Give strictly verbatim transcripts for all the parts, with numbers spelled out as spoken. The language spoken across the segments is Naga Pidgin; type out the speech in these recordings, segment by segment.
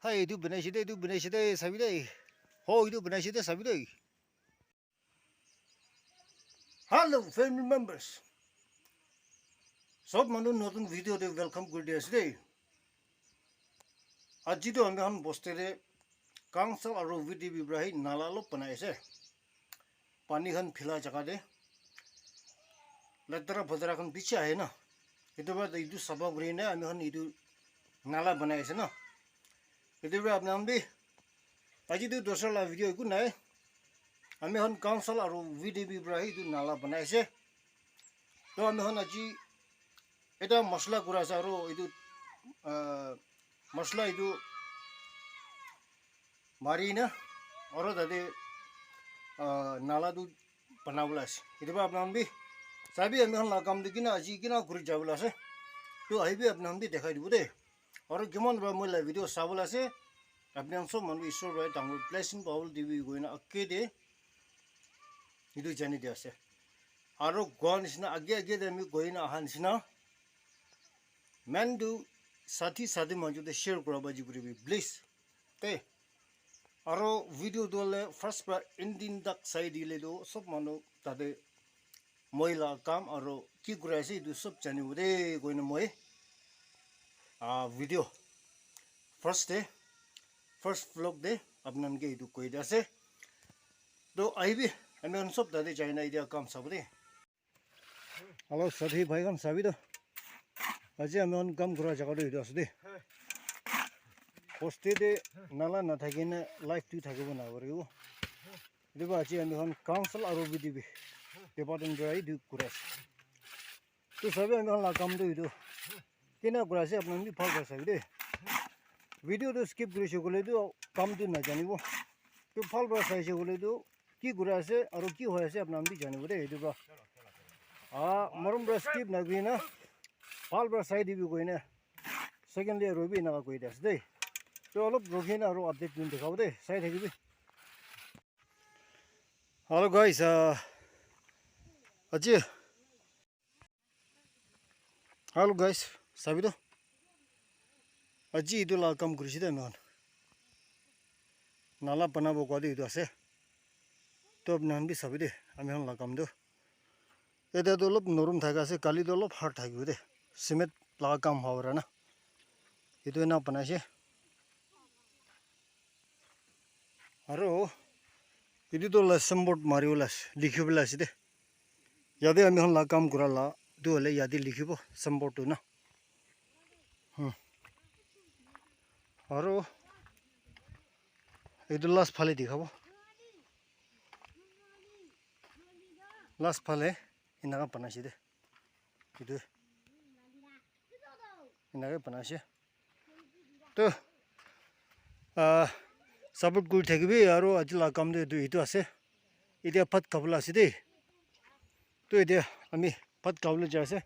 Tai etu banaise de, etu banaise de, sabi de. Ho, etu banaise de, sabi de. Hello, family members. Sob manu notun video te welcome kuri di ase de. Aji tu ami khan bosti te council aru V D P para hi nala olop banai ase. Pani khan phila jaga te letera bhatera khan bishi ahe na. Etu para etu sapha kuri na ami khan etu nala banai ase na. Etu para apni khan bi aji tu dusra la video eku nai. Ami khan council aru V D P para hi etu nala banai ase. To ami khan aji eta masala kura ase aru etu, ah, masala etu mari na aru tate, ah, nala tu banabole ase. Etu para apni khan bi sabi ami khan la kam tu kina aji kina kuri jabole ase. To ahibi apni khan bi dekhai dibo de. Aru kiman para moi la video sabole ase. Apni khan sob manu Isor para dangor blessing pabole dibi koina age te etu jani di ase. Aru koa nishina age age te ami koi na aha nishina. Main tu sathi sathi maju te share kura baji kuri bi please. Te. Aru video tu le first para ending tak sai dile tu sob manu tate moi la kam aru ki kuri ase etu sob janibo de koina moi, ah, video first te, first vlog te apni khan ke etu koi di ase. To ahibi, ami khan sob tate jai na etia kam sabo de. Hello, sathi bhai khan sabi to. Aji ami khan kam kura jaga tu etu ase de. Bosti te nala na thaki na life tu thakibo na paribo. Etu para aji ami khan council aru V D P department para etu kura ase. To sabi ami khan la kam tu etu. Kina kura ase apni khan bi bhal para sabi de. Video tu skip kuri se koile tu kam tu na janibo. To bhal para sai se koile tu ki kura ase aru ki hoi ase apni khan bi janibo de etu para. Ah, morom para skip na kuri na bhal para sai dibi koi na. Secondly aru bi enaka koi di ase de. To olop rukhi na aru update din dekhabo de. Sai thakibi. Hello guys, ah, aji Hello guys, sabi to. Aji etu la kam kuri se de ami khan. Nala banabo koa de etu ase. To apni khan bi sabi de, ami khan la kam tu. Eta tu olop norom thaka ase, kali tu olop hard thakibo de. Cement la kam hobo para na. Etu ena banai se. Aru etu tu la symbol mari bole ase, likhi bole ase de. Yate ami khan la kam kura la tu hoile yate likhibo symbol tu na. Hmm. Aru etu last phale dikhabo. Last phale enaka banai se de. Etu enaka banai se. To, ah, support kuri thakibi aru aji la kam tu etu, etu ase. Etia bhat khabole ase de. To etia ami bhat khabole jai ase.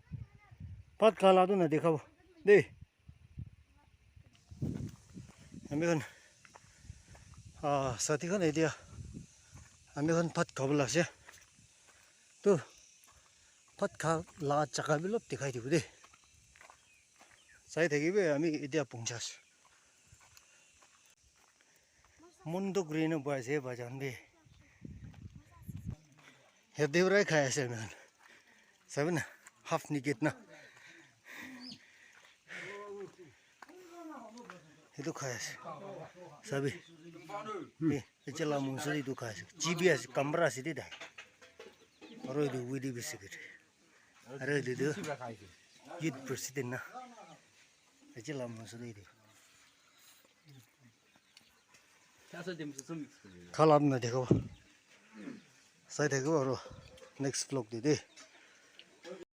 Bhat khala tu na dekhabo de. Ami khan, ah, sathi khan etia ami khan bhat khabole ase. To bhat kha la jaga bi olop dekhai dibo de. Sai thakibi ami etia punchas. Mon dukh kuri na bohi ase bhaijan bi. Yate para khai ase ami khan. Sabi na? Half naked na. Etu khai ase. Sabi? Eh, eche la mungso etu khai ase. G B ase, kamra ase de tai. Aru etu V D P secretary. Aru etu tu youth president na. Eche la mungso etu. Khala na dekho. Sai thakbo aru next vlog te de.